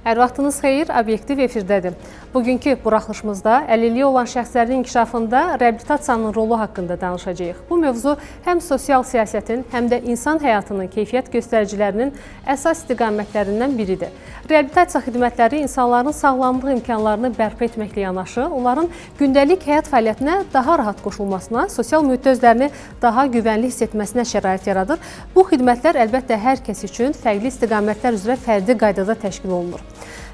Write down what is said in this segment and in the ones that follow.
Hər vaxtınız xeyir, Obyektiv efirdədir. Bugünkü buraxılışımızda əlilliyi olan şəxslərin inkişafında reabilitasiyanın rolu haqqında danışacağıq. Bu mövzu həm sosial siyasətin, həm də insan həyatının keyfiyyət göstəricilərinin əsas istiqamətlərindən biridir. Reabilitasiya xidmətləri insanların sağlamlıq imkanlarını bərpa etməklə yanaşı, onların gündəlik həyat fəaliyyətinə daha rahat qoşulmasına, sosial mühitdə özlərini daha güvənli hiss etməsinə şərait yaradır. Bu xidmətlər əlbəttə hər kəs üçün fərqli istiqamətlər üzrə fərdi qaydada təşkil olunur.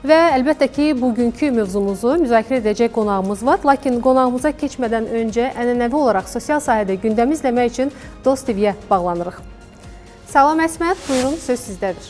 Və əlbəttə ki, bugünkü mövzumuzu müzakirə edəcək qonağımız var. Lakin qonağımıza keçmədən öncə ənənəvi olaraq sosial sahədə gündəmi izləmək üçün Dost TV-yə bağlanırıq. Salam Əsmər, buyurun, söz sizdədir.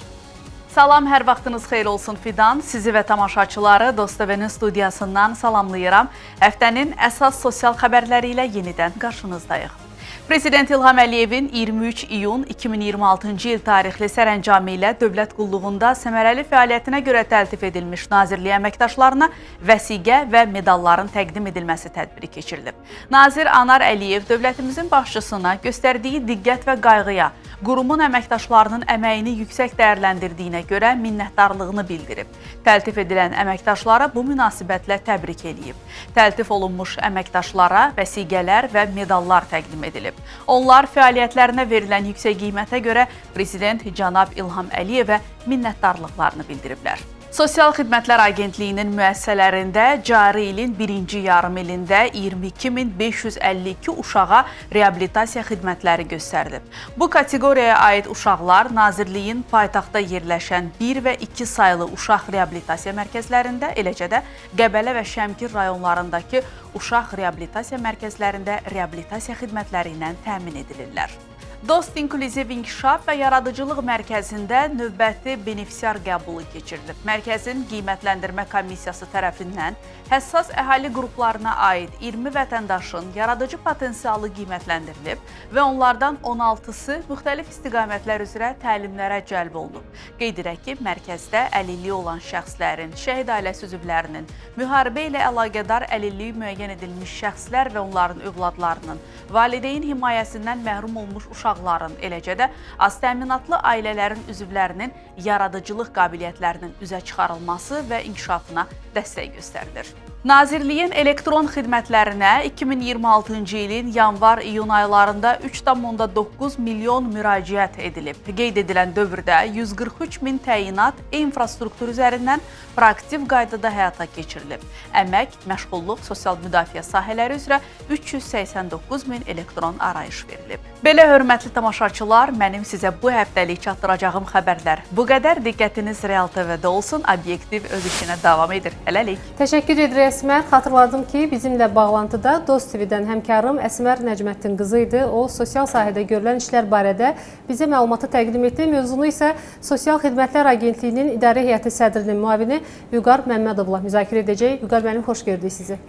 Salam, hər vaxtınız xeyir olsun Fidan. Sizi və tamaşaçıları Dost TV-nin studiyasından salamlayıram. Həftənin əsas sosial xəbərləri ilə yenidən qarşınızdayıq. Prezident İlham Əliyevin 23 iyun 2026-cı il tarixli sərəncamı ilə dövlət qulluğunda səmərəli fəaliyyətinə görə təltif edilmiş nazirlik əməkdaşlarına vəsiqə və medalların təqdim edilməsi tədbiri keçirilib. Nazir Anar Əliyev dövlətimizin başçısına göstərdiyi diqqət və qayğıya, qurumun əməkdaşlarının əməyini yüksək dəyərləndirdiyinə görə minnətdarlığını bildirib. Təltif edilən əməkdaşlara bu münasibətlə təbrik eləyib. Təltif olunmuş əməkdaşlara vəsiqələr və medallar təqdim edilib. Onlar fəaliyyətlərinə verilən yüksək qiymətə görə Prezident cənab İlham Əliyevə minnətdarlıqlarını bildiriblər. Sosial Xidmətlər Agentliyinin müəssisələrində cari ilin birinci yarım ilində 22.552 uşağa reabilitasiya xidmətləri göstərilib. Bu kateqoriyaya aid uşaqlar Nazirliyin paytaxtda yerləşən 1 və 2 saylı uşaq reabilitasiya mərkəzlərində, eləcə də Qəbələ və Şəmkir rayonlarındakı uşaq reabilitasiya mərkəzlərində reabilitasiya xidmətləri ilə təmin edilirlər. Dost İnklüziv İnkişaf və Yaradıcılıq Mərkəzində növbəti benefisiar qəbulu keçirilib. Mərkəzin Qiymətləndirmə Komissiyası tərəfindən həssas əhali qruplarına aid 20 vətəndaşın yaradıcı potensialı qiymətləndirilib və onlardan 16-sı müxtəlif istiqamətlər üzrə təlimlərə cəlb olunub. Qeyd edək ki, mərkəzdə əlilliyi olan şəxslərin, şəhid ailəsi üzvlərinin, müharibə ilə əlaqədar əlilliyi müəyyən edilmiş şəxslər və onların övladlarının, valideyn himayəsindən məhrum olmuş uşaqların, eləcə də az təminatlı ailələrin üzvlərinin yaradıcılıq qabiliyyətlərinin üzə çıxarılması və inkişafına dəstək göstərilir. Nazirliyin elektron xidmətlərinə 2026-cı ilin yanvar-iyun aylarında 3,9 milyon müraciət edilib. Qeyd edilən dövrdə 143 min təyinat infrastruktur üzərindən proaktiv qaydada həyata keçirilib. Əmək, məşğulluq, sosial müdafiə sahələri üzrə 389 min elektron arayış verilib. Belə hörmətli tamaşaçılar, mənim sizə bu həftəlik çatdıracağım xəbərlər bu qədər. Diqqətiniz Real TV-də olsun. Obyektiv öz işinə davam edir. Hələlik. Təşəkkür edirək Əsmər. Xatırladım ki, bizimlə bağlantıda Dost TV-dən həmkarım Əsmər Nəcməddin qızı idi. O, sosial sahədə görülən işlər barədə bizə məlumatı təqdim etdi. Mövzunu isə Sosial Xidmətlər Agentliyinin İdarə Heyəti sədrinin müavini Vüqar Məmmədovla müzakirə edəcək. Vüqar müəllim, xoş gördük sizi.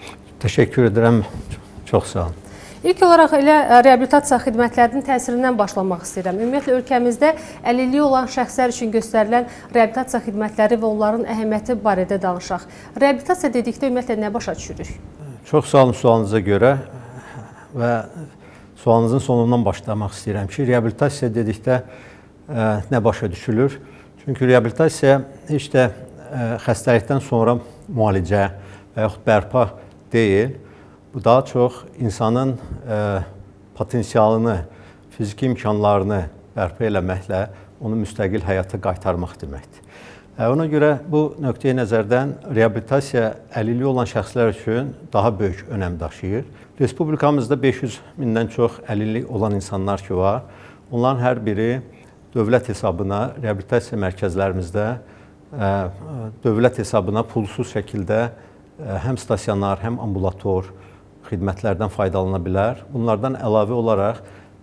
Təşəkkür edirəm. Çox sağ olun. İlk olaraq elə reabilitasiya xidmətlərinin təsirindən başlamaq istəyirəm. Ümumiyyətlə, ölkəmizdə əlilliyi olan şəxslər üçün göstərilən reabilitasiya xidmətləri və onların əhəmiyyəti barədə danışaq. Reabilitasiya dedikdə ümumiyyətlə nə başa düşürük? Çox sağ olun sualınıza görə və sualınızın sonundan başlamaq istəyirəm ki, reabilitasiya dedikdə nə başa düşülür? Çünki reabilitasiya heç də xəstəlikdən sonra müalicə və yaxud bərpa deyil. Bu daha çox insanın potensialını, fiziki imkanlarını bərpa eləməklə onu müstəqil həyata qaytarmaq deməkdir. Ona görə bu nöqteyi nəzərdən reabilitasiya əlilliyi olan şəxslər üçün daha böyük önəm daşıyır. Respublikamızda 500 mindən çox əlillik olan insanlar ki var. Onların hər biri dövlət hesabına reabilitasiya mərkəzlərimizdə dövlət hesabına pulsuz şəkildə həm stasionar, həm ambulator xidmətlərdən faydalana bilər. Bunlardan əlavə olaraq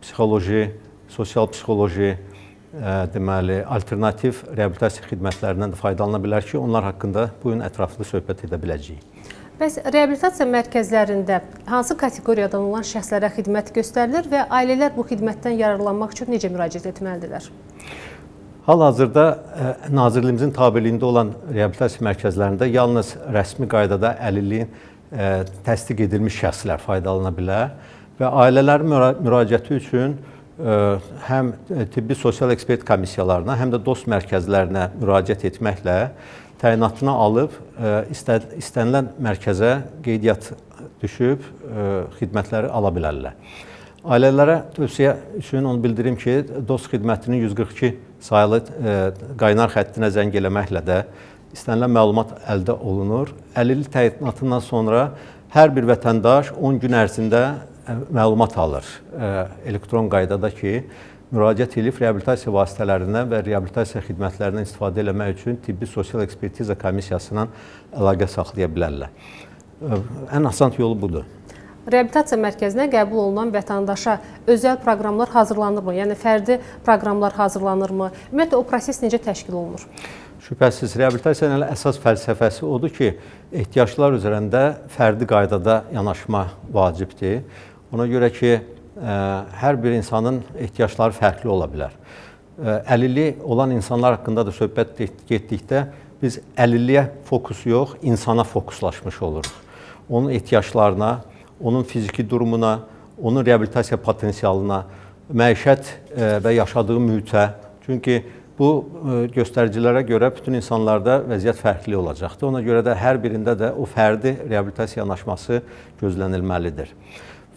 psixoloji, sosial psixoloji, deməli, alternativ reabilitasiya xidmətlərindən də faydalana bilər ki, onlar haqqında bu gün ətraflı söhbət edə biləcəyik. Bəs reabilitasiya mərkəzlərində hansı kateqoriyadan olan şəxslərə xidmət göstərilir və ailələr bu xidmətdən yararlanmaq üçün necə müraciət etməlidirlər? Hal-hazırda nazirliyimizin tabeliyində olan reabilitasiya mərkəzlərində yalnız rəsmi qaydada əlilliyin təsdiq edilmiş şəxslər faydalana bilər və ailələrin müraciəti üçün həm tibbi sosial ekspert komissiyalarına, həm də dost mərkəzlərinə müraciət etməklə təyinatını alıb istənilən mərkəzə qeydiyyat düşüb xidmətləri ala bilərlər. Ailələrə tövsiyə üçün onu bildirim ki, DOST xidmətinin 142 sayılı qaynar xəttinə zəng eləməklə də istənilən məlumat əldə olunur. Əlillik təyinatından sonra hər bir vətəndaş 10 gün ərzində məlumat alır. Elektron qaydada ki, müraciət edib reabilitasiya vasitələrindən və reabilitasiya xidmətlərindən istifadə eləmək üçün tibbi sosial ekspertiza komissiyasından əlaqə saxlaya bilərlər. Ən asan yolu budur. Reabilitasiya mərkəzinə qəbul olunan vətəndaşa özəl proqramlar hazırlanırmı? Yəni fərdi proqramlar hazırlanırmı? Ümumiyyətlə o proses necə təşkil olunur? Şübhəsiz, reabilitasiyanın əsas fəlsəfəsi odur ki, ehtiyaclar üzərində fərdi qaydada yanaşma vacibdir. Ona görə ki, hər bir insanın ehtiyacları fərqli ola bilər. Əlilliyi olan insanlar haqqında da söhbət getdikdə biz əlilliyə fokus yox, insana fokuslaşmış oluruq. Onun ehtiyaclarına, onun fiziki durumuna, onun reabilitasiya potensialına, məişət və yaşadığı mühitə. Çünki bu göstəricilərə görə bütün insanlarda vəziyyət fərqli olacaqdır. Ona görə də hər birində də o fərdi reabilitasiya yanaşması gözlənilməlidir.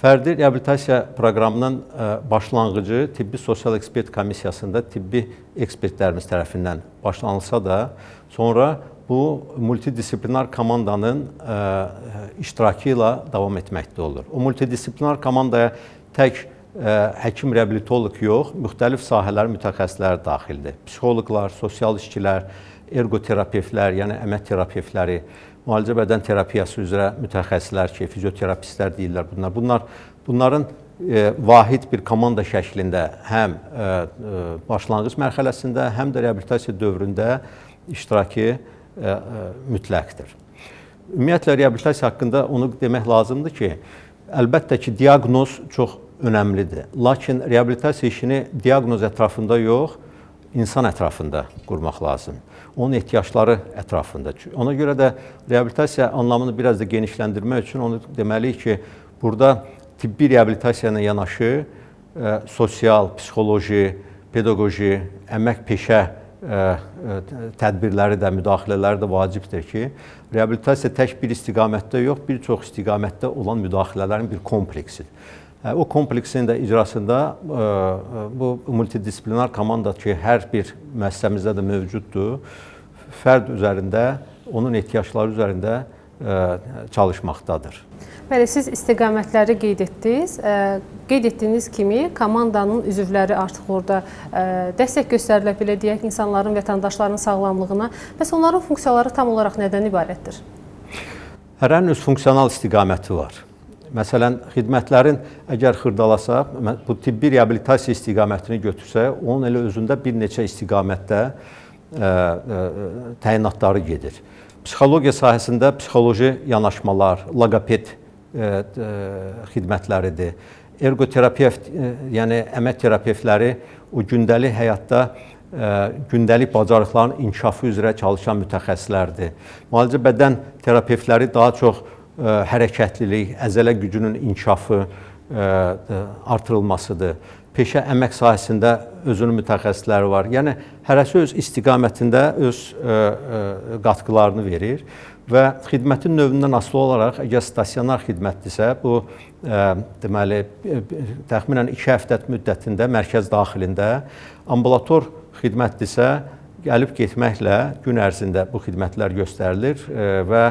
Fərdi reabilitasiya proqramının başlanğıcı Tibbi Sosial Ekspert Komissiyasında tibbi ekspertlərimiz tərəfindən başlanılsa da, sonra bu multidisiplinar komandanın iştirakı ilə davam etməkdə olur. O multidisiplinar komandaya tək həkim reabilitoloq yox, müxtəlif sahələr mütəxəssisləri daxildir. Psixoloqlar, sosial işçilər, ergoterapevtlər, yəni əmək terapevtləri, müalicə bədən terapiyası üzrə mütəxəssislər ki, fizioterapistlər deyirlər bunlar. Bunların vahid bir komanda şəklində həm başlanğıc mərhələsində, həm də reabilitasiya dövründə iştirakı mütləqdir. Ümumiyyətlə, reabilitasiya haqqında onu demək lazımdır ki, əlbəttə ki, diaqnoz çox önəmlidir. Lakin reabilitasiya işini diaqnoz ətrafında yox, insan ətrafında qurmaq lazım. Onun ehtiyacları ətrafında. Ona görə də reabilitasiya anlamını biraz da genişləndirmək üçün onu deməliyik ki, burada tibbi reabilitasiya ilə yanaşı sosial, psixoloji, pedaqoji, əmək peşə tədbirləri də, müdaxilələri də vacibdir ki, reabilitasiya tək bir istiqamətdə yox, bir çox istiqamətdə olan müdaxilələrin bir kompleksidir. O kompleksin də icrasında bu multidisiplinar komanda ki, hər bir müəssisəmizdə də mövcuddur, fərd üzərində, onun ehtiyacları üzərində çalışmaqdadır. Bəli, siz istiqamətləri qeyd etdiniz. Qeyd etdiyiniz kimi komandanın üzvləri artıq orada dəstək göstərilir, belə deyək, insanların, vətəndaşların sağlamlığına. Bəs onların funksiyaları tam olaraq nədən ibarətdir? Hərənin öz funksional istiqaməti var. Məsələn, xidmətlərin əgər xırdalasaq, bu tibbi reabilitasiya istiqamətini götürsək, onun elə özündə bir neçə istiqamətdə təyinatları gedir. Psixologiya sahəsində psixoloji yanaşmalar, loqoped xidmətləridir. Ergoterapevt, yəni əmək terapevtləri o gündəlik həyatda gündəlik bacarıqların inkişafı üzrə çalışan mütəxəssislərdir. Müalicə bədən terapevtləri daha çox hərəkətlilik, əzələ gücünün inkişafı artırılmasıdır. Peşə əmək sahəsində özünün mütəxəssisləri var. Yəni, hərəsi öz istiqamətində öz qatqılarını verir və xidmətin növündən asılı olaraq, əgər stasionar xidmətdirsə, bu deməli, təxminən 2 həftə müddətində mərkəz daxilində, ambulator xidmətdirsə, gəlib getməklə gün ərzində bu xidmətlər göstərilir və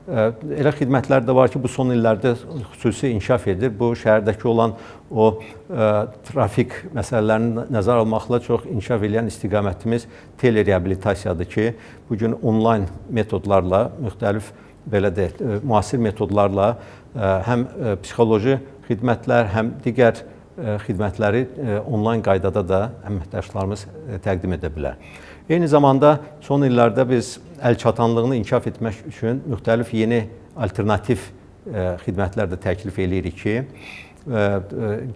elə xidmətlər də var ki, bu son illərdə xüsusi inkişaf edir. Bu şəhərdəki olan o trafik məsələlərini nəzərə almaqla çox inkişaf edən istiqamətimiz telereabilitasiyadır ki, bugün onlayn metodlarla, müxtəlif belə deyək, müasir metodlarla həm psixoloji xidmətlər, həm digər xidmətləri onlayn qaydada da əməkdaşlarımız təqdim edə bilər. Eyni zamanda son illərdə biz əlçatanlığını inkişaf etmək üçün müxtəlif yeni alternativ xidmətlər də təklif eləyirik ki,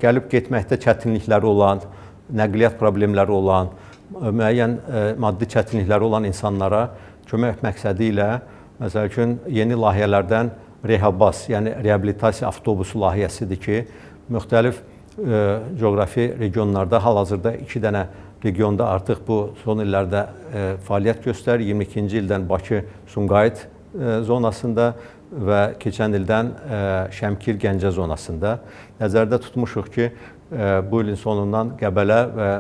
gəlib getməkdə çətinlikləri olan, nəqliyyat problemləri olan, müəyyən maddi çətinlikləri olan insanlara kömək məqsədi ilə, məsəl üçün, yeni layihələrdən Rehabas, yəni reabilitasiya avtobusu layihəsidir ki, müxtəlif coğrafi regionlarda hal-hazırda 2 dənə regionda artıq bu son illərdə fəaliyyət göstərir. 22-ci ildən Bakı Sumqayıt zonasında və keçən ildən Şəmkir Gəncə zonasında. Nəzərdə tutmuşuq ki, bu ilin sonundan Qəbələ və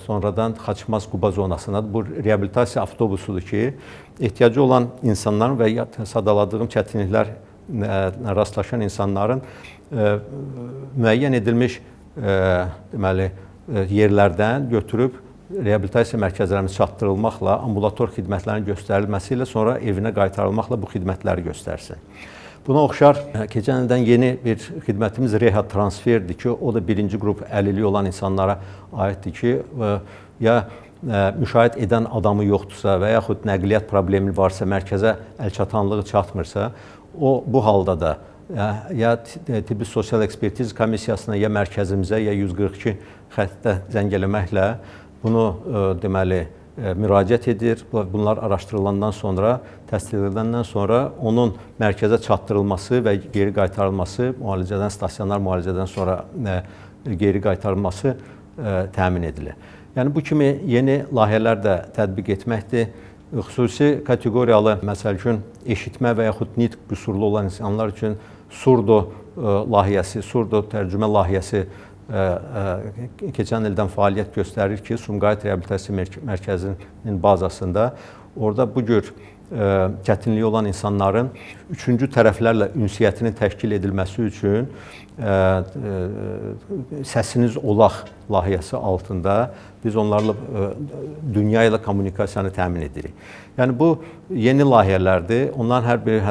sonradan Xaçmaz Quba zonasına bu reabilitasiya avtobusudur ki, ehtiyacı olan insanların və sadaladığım çətinliklərlə rastlaşan insanların müəyyən edilmiş deməli yerlərdən götürüb reabilitasiya mərkəzlərimiz çatdırılmaqla, ambulator xidmətlərin göstərilməsi ilə sonra evinə qaytarılmaqla bu xidmətləri göstərsin. Buna oxşar keçən ildən yeni bir xidmətimiz reha transferdir ki, o da birinci qrup əlilliyi olan insanlara aiddir ki, ya müşayiət edən adamı yoxdursa və yaxud nəqliyyat problemi varsa, mərkəzə əlçatanlığı çatmırsa, o bu halda da ya tibbi sosial ekspertiz komissiyasına, ya mərkəzimizə, ya 142 xəttə zəng eləməklə bunu deməli müraciət edir. Bunlar araşdırılandan sonra, təsdiq ediləndən sonra onun mərkəzə çatdırılması və geri qaytarılması, müalicədən, stasionar müalicədən sonra geri qaytarılması təmin edilir. Yəni bu kimi yeni layihələr də tətbiq etməkdir. Xüsusi kateqoriyalı, məsəl üçün, eşitmə və yaxud nitq qüsurlu olan insanlar üçün surdo layihəsi, surdo tərcümə layihəsi keçən ildən fəaliyyət göstərir ki, Sumqayıt Reabilitasiya Mərkəzinin bazasında orada bu cür çətinliyi olan insanların üçüncü tərəflərlə ünsiyyətinin təşkil edilməsi üçün Səsiniz Olaq layihəsi altında biz onlarla dünya ilə kommunikasiyanı təmin edirik. Yəni bu yeni layihələrdir. Onların hər biri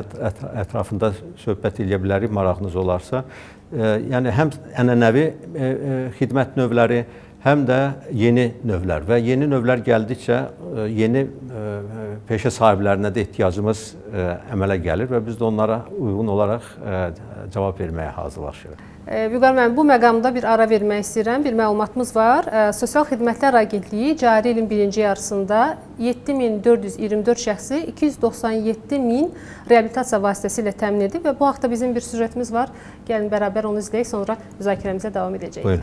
ətrafında söhbət eləyə bilərik, marağınız olarsa. Yəni həm ənənəvi xidmət növləri, həm də yeni növlər və yeni növlər gəldikcə yeni peşə sahiblərinə də ehtiyacımız əmələ gəlir və biz də onlara uyğun olaraq cavab verməyə hazırlaşırıq. Vüqar müəllim, bu məqamda bir ara vermək istəyirəm. Bir məlumatımız var. Sosial Xidmətlər Agentliyi cari ilin birinci yarısında 7424 şəxsi 297.000 reabilitasiya vasitəsilə təmin edib və bu haqda bizim bir süjetimiz var. Gəlin bərabər onu izləyək, sonra müzakirəmizə davam edəcəyik. Buyurun.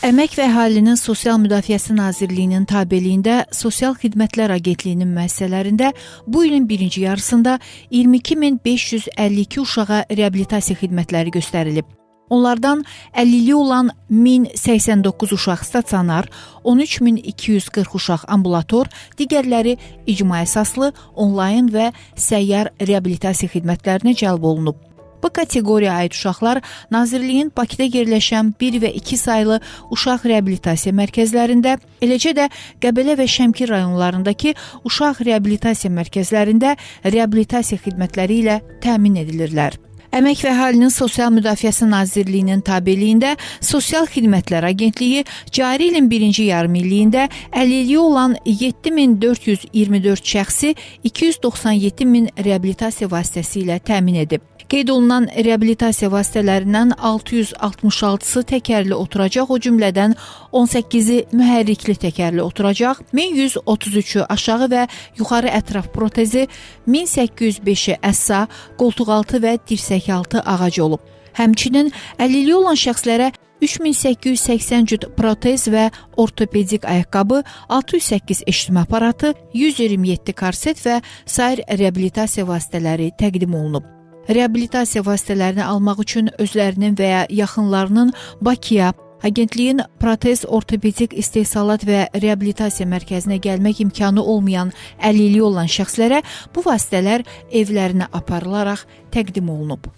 Əmək və Əhalinin Sosial Müdafiəsi Nazirliyinin tabeliyində Sosial Xidmətlər Agentliyinin müəssisələrində bu ilin birinci yarısında 22.552 uşağa reabilitasiya xidmətləri göstərilib. Onlardan əlilliyi olan 1089 uşaq stasionar, 13240 uşaq ambulator, digərləri icma əsaslı, onlayn və səyyar reabilitasiya xidmətlərinə cəlb olunub. Bu kateqoriyaya aid uşaqlar Nazirliyin Bakıda yerləşən 1 və 2 saylı uşaq reabilitasiya mərkəzlərində, eləcə də Qəbələ və Şəmkir rayonlarındakı uşaq reabilitasiya mərkəzlərində reabilitasiya xidmətləri ilə təmin edilirlər. Əmək və Əhalinin Sosial Müdafiəsi Nazirliyinin tabeliyində Sosial Xidmətlər Agentliyi cari ilin birinci yarımilliyində əlilliyi olan 7424 şəxsi 297.000 reabilitasiya vasitəsilə təmin edib. Qeyd olunan reabilitasiya vasitələrindən 666-sı təkərli oturacaq, o cümlədən 18-i mühərrikli təkərli oturacaq, 1133-ü aşağı və yuxarı ətraf protezi, 1805-i əssa, qoltuqaltı və dirsəkaltı ağac olub. Həmçinin əlilliyi olan şəxslərə 3880 cüt protez və ortopedik ayaqqabı, 608 eşitmə aparatı, 127 korset və sair reabilitasiya vasitələri təqdim olunub. Reabilitasiya vasitələrini almaq üçün özlərinin və ya yaxınlarının Bakıya, Agentliyin protez ortopedik istehsalat və reabilitasiya mərkəzinə gəlmək imkanı olmayan əlilliyi olan şəxslərə bu vasitələr evlərinə aparılaraq təqdim olunub.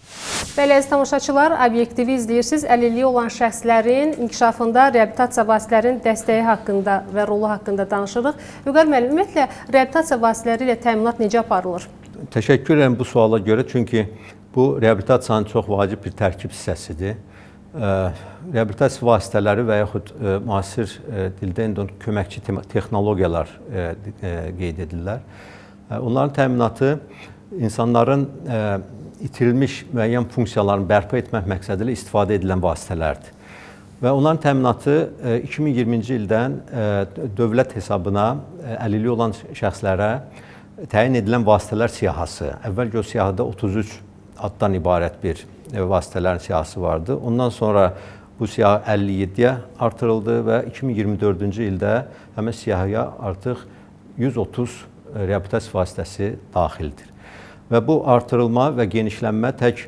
Bəli, əziz tamaşaçılar, Obyektivi izləyirsiniz. Əlilliyi olan şəxslərin inkişafında reabilitasiya vasitələrinin dəstəyi haqqında və rolu haqqında danışırıq. Vüqar müəllim, ümumiyyətlə reabilitasiya vasitələri ilə təminat necə aparılır? Təşəkkür edirəm bu suala görə, çünki bu reabilitasiyanın çox vacib bir tərkib hissəsidir. Reabilitasiya vasitələri və yaxud müasir dildə indi köməkçi texnologiyalar qeyd edirlər. Onların təminatı insanların itirilmiş müəyyən funksiyalarını bərpa etmək məqsədi ilə istifadə edilən vasitələrdir. Və onların təminatı 2020-ci ildən dövlət hesabına əlilliyi olan şəxslərə təyin edilən vasitələr siyahısı. Əvvəlki o siyahıda 33 addan ibarət bir vasitələrin siyahısı vardı. Ondan sonra bu siyahı 57-yə artırıldı və 2024-cü ildə həmin siyahıya artıq 130 reabilitasiya vasitəsi daxildir. Və bu artırılma və genişlənmə tək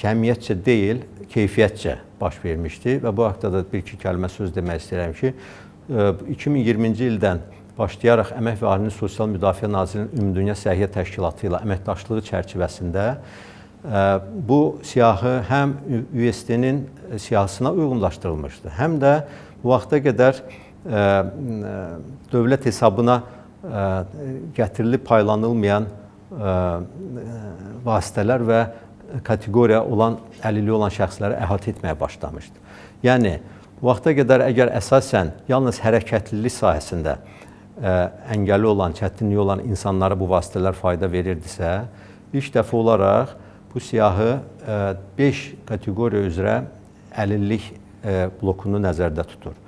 kəmiyyətcə deyil, keyfiyyətcə baş vermişdi və bu haqda da bir-iki kəlmə söz demək istəyirəm ki, 2020-ci ildən başlayaraq Əmək və Əhalinin Sosial Müdafiə Nazirliyinin Ümumdünya Səhiyyə Təşkilatı ilə əməkdaşlığı çərçivəsində bu siyahı həm USD-nin siyahısına uyğunlaşdırılmışdı, həm də bu vaxta qədər dövlət hesabına gətirilib paylanılmayan vasitələr və kateqoriya olan, əlilliyi olan şəxsləri əhatə etməyə başlamışdı. Yəni, bu vaxta qədər əgər əsasən yalnız hərəkətlilik sahəsində əngəli olan, çətinliyi olan insanlara bu vasitələr fayda verirdisə, ilk dəfə olaraq bu siyahı 5 kateqoriya üzrə əlillik blokunu nəzərdə tutur.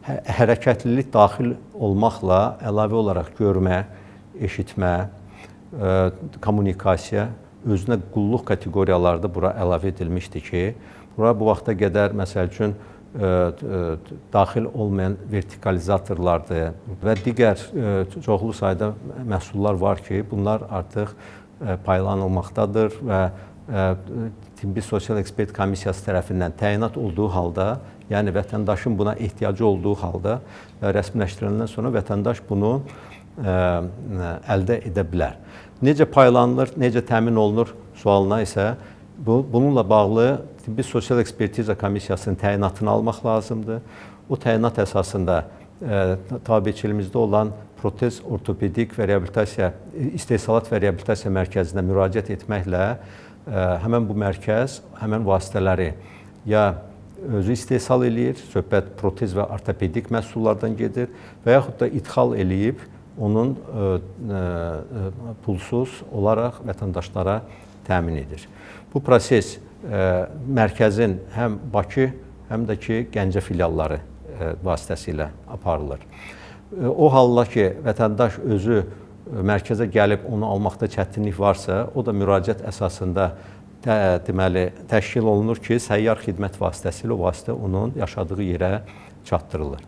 Hərəkətlilik daxil olmaqla əlavə olaraq görmə, eşitmə, kommunikasiya, özünə qulluq kateqoriyalarda bura əlavə edilmişdi ki, bura bu vaxta qədər, məsəl üçün, daxil olmayan vertikalizatorlardır və digər çoxlu sayda məhsullar var ki, bunlar artıq paylanılmaqdadır və Tibbi Sosial Ekspert Komissiyası tərəfindən təyinat olduğu halda, yəni vətəndaşın buna ehtiyacı olduğu halda rəsmiləşdiriləndən sonra vətəndaş bunu əldə edə bilər. Necə paylanılır, necə təmin olunur sualına isə bununla bağlı Tibbi Sosial Ekspertiza Komissiyasının təyinatını almaq lazımdır. O təyinat əsasında tabeçilimizdə olan protez, ortopedik və reabilitasiya, istehsalat və reabilitasiya mərkəzinə müraciət etməklə həmən bu mərkəz həmən vasitələri ya özü istehsal eləyir, söhbət protez və ortopedik məhsullardan gedir və yaxud da idxal eləyib onun pulsuz olaraq vətəndaşlara təmin edir. Bu proses mərkəzin həm Bakı, həm də ki Gəncə filialları vasitəsilə aparılır. O halda ki, vətəndaş özü mərkəzə gəlib onu almaqda çətinlik varsa, o da müraciət əsasında deməli təşkil olunur ki, səyyar xidmət vasitəsilə o vasitə onun yaşadığı yerə çatdırılır.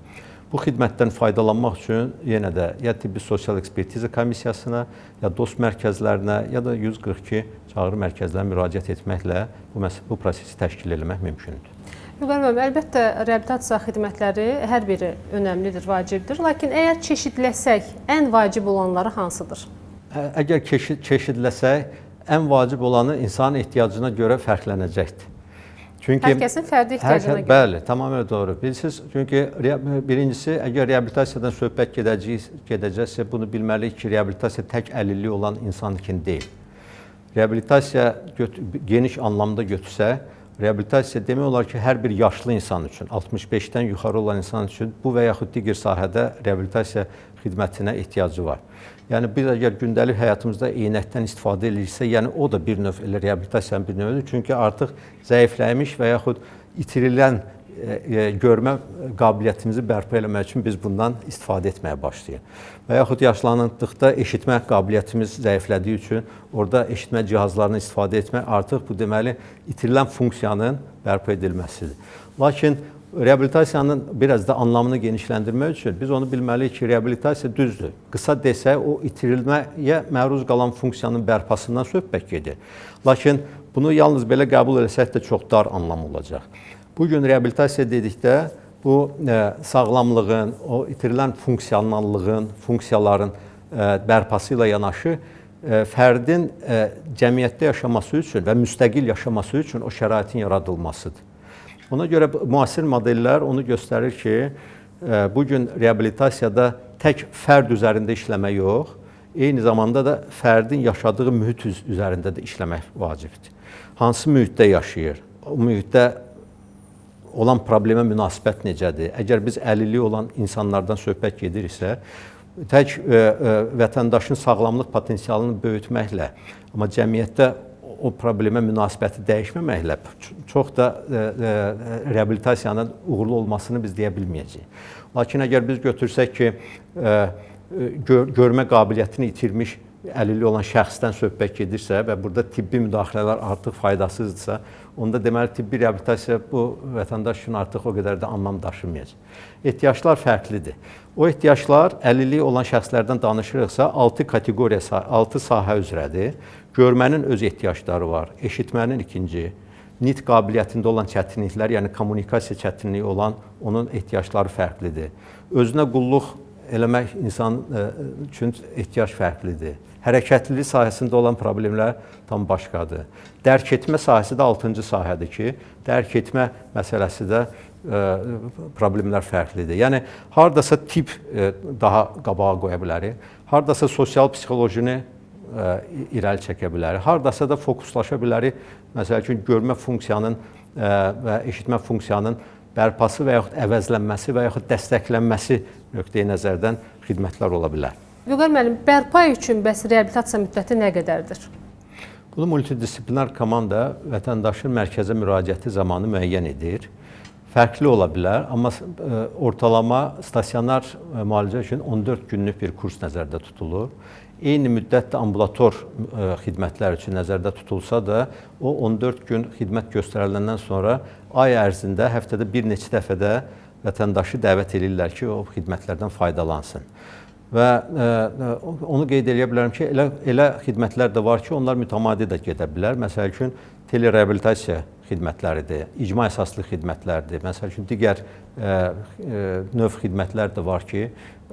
Bu xidmətdən faydalanmaq üçün yenə də ya Tibbi Sosial Ekspertiza Komissiyasına, ya dost mərkəzlərinə, ya da 142 çağrı mərkəzlərinə müraciət etməklə bu prosesi təşkil etmək mümkündür. Vüqar müəllim, əlbəttə reabilitasiya xidmətləri hər biri önəmlidir, vacibdir. Lakin əgər çeşidləsək, ən vacib olanları hansıdır? Əgər çeşidləsək, ən vacib olanı insanın ehtiyacına görə fərqlənəcəkdir. Çünki hər kəsin fərdi ehtiyacına görə. Bəli, tamamilə doğru. Bilirsiniz, çünki birincisi, əgər reabilitasiyadan söhbət gedəcəksə, bunu bilməliyik ki, reabilitasiya tək əlilliyi olan insan üçün deyil. Reabilitasiya geniş anlamda götürsə, reabilitasiya demək olar ki, hər bir yaşlı insan üçün, 65-dən yuxarı olan insan üçün bu və yaxud digər sahədə reabilitasiya xidmətinə ehtiyacı var. Yəni, biz əgər gündəlik həyatımızda eynəkdən istifadə ediriksə, yəni o da bir növ elə reabilitasiyanın bir növüdür. Çünki artıq zəifləmiş və yaxud itirilən görmə qabiliyyətimizi bərpa eləmək üçün biz bundan istifadə etməyə başlayırıq. Və yaxud yaşlandıqda eşitmə qabiliyyətimiz zəiflədiyi üçün orada eşitmə cihazlarını istifadə etmək artıq bu deməli itirilən funksiyanın bərpa edilməsidir. Lakin reabilitasiyanın biraz da anlamını genişləndirmək üçün biz onu bilməliyik ki, reabilitasiya düzdür. Qısa desək, o itirilməyə məruz qalan funksiyanın bərpasından söhbət gedir. Lakin bunu yalnız belə qəbul eləsək də çox dar anlam olacaq. Bugün reabilitasiya dedikdə bu sağlamlığın, o itirilən funksionallığın, funksiyaların bərpası ilə yanaşı fərdin cəmiyyətdə yaşaması üçün və müstəqil yaşaması üçün o şəraitin yaradılmasıdır. Ona görə müasir modellər onu göstərir ki, bugün reabilitasiyada tək fərd üzərində işləmək yox, eyni zamanda da fərdin yaşadığı mühit üzərində də işləmək vacibdir. Hansı mühitdə yaşayır? O mühitdə olan problemə münasibət necədir? Əgər biz əlilliyi olan insanlardan söhbət gedirsə, tək vətəndaşın sağlamlıq potensialını böyütməklə, amma cəmiyyətdə o problemə münasibəti dəyişməməklə çox da reabilitasiyanın uğurlu olmasını biz deyə bilməyəcəyik. Lakin əgər biz götürsək ki, görmə qabiliyyətini itirmiş əlilliyi olan şəxsdən söhbət gedirsə və burada tibbi müdaxilələr artıq faydasızdırsa, onda deməli tibbi reabilitasiya bu vətəndaş üçün artıq o qədər də anlam daşımayacaq. Ehtiyaclar fərqlidir. O ehtiyaclar əlilliyi olan şəxslərdən danışırıqsa 6 kateqoriya, 6 sahə üzrədir. Görmənin öz ehtiyacları var, eşitmənin ikinci, nitq qabiliyyətində olan çətinliklər, yəni kommunikasiya çətinliyi olan onun ehtiyacları fərqlidir. Özünə qulluq eləmək insan üçün ehtiyac fərqlidir. Hərəkətlilik sahəsində olan problemlər tam başqadır. Dərk etmə sahəsi də 6-cı sahədir ki, dərk etmə məsələsi də problemlər fərqlidir. Yəni hardasa tip daha qabağa qoya bilərik, hardasa sosial psixolojini irəli çəkə bilərik, hardasa da fokuslaşa bilərik. Məsəl üçün görmə funksiyanın və eşitmə funksiyanın bərpası və yaxud əvəzlənməsi və yaxud dəstəklənməsi nöqteyi nəzərdən xidmətlər ola bilər. Vüqar müəllim, bərpa üçün bəs reabilitasiya müddəti nə qədərdir? Bunu multidisiplinar komanda vətəndaşın mərkəzə müraciəti zamanı müəyyən edir. Fərqli ola bilər, amma ortalama stasionar müalicə üçün 14 günlük bir kurs nəzərdə tutulur. Eyni müddət də ambulator xidmətlər üçün nəzərdə tutulsa da, o 14 gün xidmət göstəriləndən sonra ay ərzində həftədə bir neçə dəfə də vətəndaşı dəvət eləyirlər ki, o xidmətlərdən faydalansın. Və onu qeyd eləyə bilərəm ki, elə xidmətlər də var ki, onlar mütəmadi də gedə bilər. Məsəl üçün, telereabilitasiya xidmətləridir, icma əsaslı xidmətlərdir. Məsəl üçün, digər növ xidmətlər də var ki,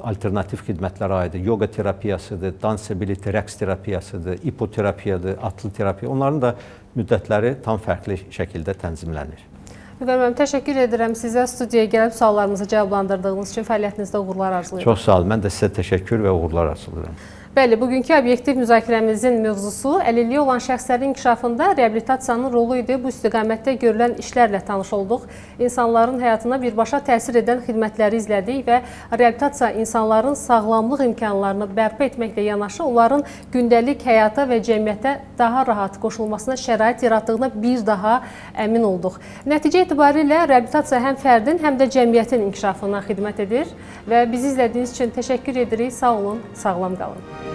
alternativ xidmətlərə aiddir. Yoga terapiyasıdır, dansability, rəqs terapiyasıdır, ipoterapiyadır, atlı terapiya. Onların da müddətləri tam fərqli şəkildə tənzimlənir. Vüqar müəllim, təşəkkür edirəm sizə studiyaya gəlib suallarımızı cavablandırdığınız üçün, fəaliyyətinizdə uğurlar arzulayıram. Çox sağ olun. Mən də sizə təşəkkür və uğurlar arzulayıram. Bəli, bugünkü obyektiv müzakirəmizin mövzusu əlilliyi olan şəxslərin inkişafında reabilitasiyanın rolu idi. Bu istiqamətdə görülən işlərlə tanış olduq. İnsanların həyatına birbaşa təsir edən xidmətləri izlədik və reabilitasiya insanların sağlamlıq imkanlarını bərpa etməklə yanaşı, onların gündəlik həyata və cəmiyyətə daha rahat qoşulmasına şərait yaratdığına bir daha əmin olduq. Nəticə etibarilə reabilitasiya həm fərdin, həm də cəmiyyətin inkişafına xidmət edir və bizi izlədiyiniz üçün təşəkkür edirik. Sağ olun, sağlam qalın.